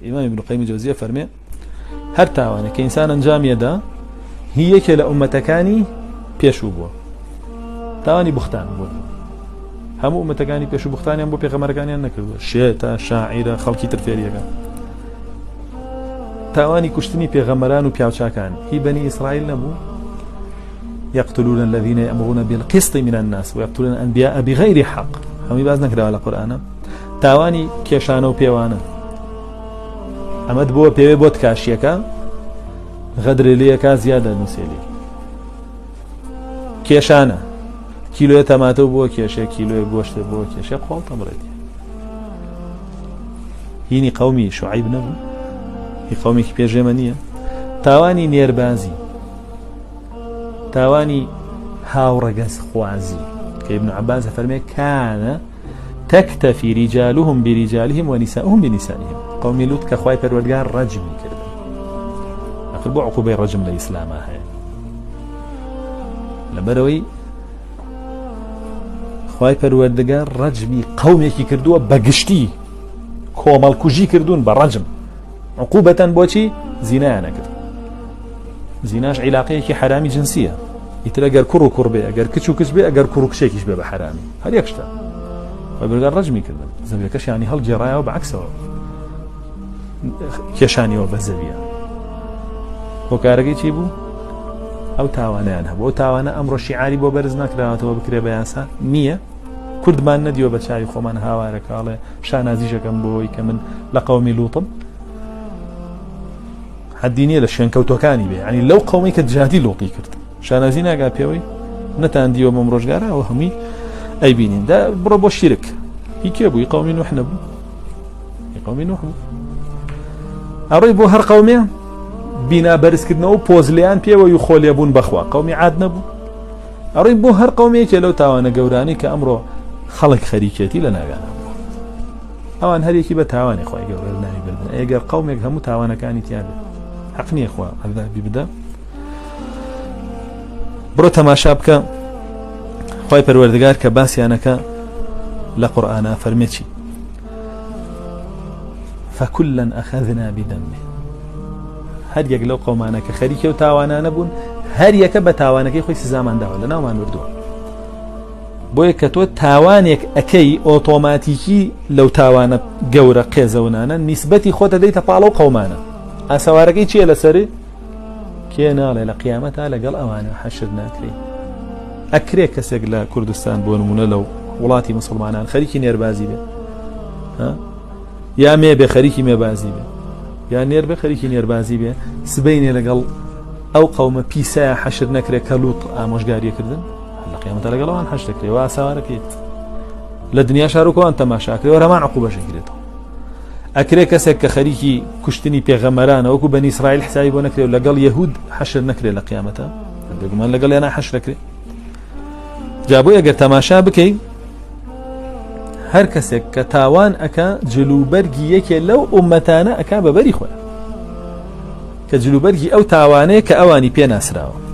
ئیمام ابن قیم جەوزیە فەرمێ هەر تاوانێک کە ئینسان ئەنجامیەدا هی یەکێ لە ئومەتەکانی پێشوو بووە تاوانی بوختان بوو هەموو ئومەتەکانی پێشوو بوختانیان بۆ پێغەمەرەکانیان نەکردووە شێتە شاعیرە خەڵکی تر فێریەکە تاوانی کوشتنی پێغەمەران و پیاوچاکان هی بەنی ئیسرائیل نەبوو يقتلون الذين يأمرون بالقسط من الناس ويقتلون الأنبياء بغير حق هەمووی باز نەکراوە لە قورئانە تاوانی کێشانە و پێوانە ئەمەت بۆ پێوێ بۆت کاشیەکە غەدرێ لەکە زیادە نووسێلی کێشانە کیلۆیە تەماتە بۆ کێشێ کیلۆی گۆشتێ بۆ کێشێ قۆڵ تەمرێت هینی قومی شعیب نەبوو هی قومێکی پێشێمە نییە تاوانی نێربازی تاوانی هاوڕەگەز خوازی کە ابن عباس فەرمێ کانە تکتفی رجالهم برجالهم ونساؤهم بنسائهم قومی لوط کە خوای پەروەردگار ڕەجمی کردن ئەخر بۆ عقوبەی ڕەجم لە ئیسلاما هەیە لەبەرەوەی خوای پەروەردگار ڕەجمی قومێکی کردووە بەگشتی کۆمەڵکوژی کردوون بە ڕەجم عقوبەتەن بۆچی زینایان نەکرد زیناش عیلاقەیەکی حرامی جنسیە ئیتر ئەگەر کوڕ و کوڕ بێ ئەگەر کچ و کچ بێ ئەگەر کوڕ و کچێکیش بێ بە حرامی هەر یەک شتە بەگەر ڕەجمی کردن زەویەکەشیانی هەڵگێڕایەوە بە عکسەوە کێشانیەوە بە زەویە هۆکارەکەی چی بوو ئەو تاوانیان هەبوو ئەو تاوانە ئەمڕۆ شیعاری بۆ بەرز نەکراوەتەوە بکرێ بە یاسا نییە کوردمان نەدیوە بە چاوی خۆمان هاوارەکەڵێ شانازیشەکەم بۆی کە من لە قەومی لوتم حەدی نییە لە شوێنکەوتوەکانی بێ ینی لەو قەومی کە جادی لۆقی کرد شانازی ناگا پێوەی نەتان دیوە بەم ڕۆژگارە ئەوە هەمووی ئەیبینین دا بڕۆ بۆ شیرک هی کێ بووی قەومی نوح نەبوو هی قەومی نوح بوو ئەڕۆی بۆ هەر قەومێ بینا بەرزکردنەوە و پۆزلیان پێوەی و خۆلێبوون بەخوا قەومی عاد نەبوو ئەڕۆی بۆ هەر قەومێکێ لەو تاوانە گەورانەی کە ئەمڕۆ خەڵک خەریکێتی لە ناویانە بووە ئەوان هەرێکی بە تاوانی خی گەورە لە ناوی بردن ئەگەر قەومێک هەموو تاوانەکانی تیا بێت حەق نییە خوا عەذابی بدە بڕۆ تەماشا بکە خی پەروەردگار کە باسییانەکە لە قورآە فەرمێ چی فكلا أخذنا بذنبه هەر یەک لەو قەومانە کە خەریکی ئەو تاوانانە بوون هەر یەکە بە تاوانەکەی خۆی سزامان داوە لە ناومان بردووە بۆیە کە تۆ تاوانێک ئەەکەی ئۆتۆماتیکی لەو تاوانە گەورە قێزەونانە نیسبەتی خۆتە دەیتە پاڵە و قەومانە ئاسەوارەکەی چییە لەسەری کێ ناڵێ لە قیامەتا لەگەڵ ئەوانە حەشر ناکرێ ئەکرێ کەسێک لە کوردستان بۆ نمونە لەو وڵاتی مسلمانان خەریکی نێربازی بێ یا مێ بێ خەریکی مێبازی بێ یا نێر بێ خەریکی نێربازی بێ سبەینێ لەگەڵ ئەو قەومە پیسایە حەشر نەکرێت کە لوط ئامۆژگاریەکردن لە قیامەتە لەگەڵ ئەوان حەش دەکرێ و ئاسەوارەکەیت لە دنیا شارۆکەوان تەماشاکرێ و هەمان عقوبەش دەگرێتەوە ئەکرێ کەسێک کە خەریکی کوشتنی پێغەمەرانە وەکو بەنی ئیسرائیل حسابی بۆ نەکرێ و لەگەڵ یەهود حەشر نەکرێ لە قیامەتە بێگومان لەگەڵ یانە حەشر دەکرێ جا بۆ ئەگەر تەماشا بکەی هەر کەسێک کە تاوان ئەکا جلوبەرگی یەکێ لەو ئومەتانە ئەکا بە بەری خۆیان کە جلوبەرگی ئەو تاوانەیە کە ئەوانی پێ ناسراوە.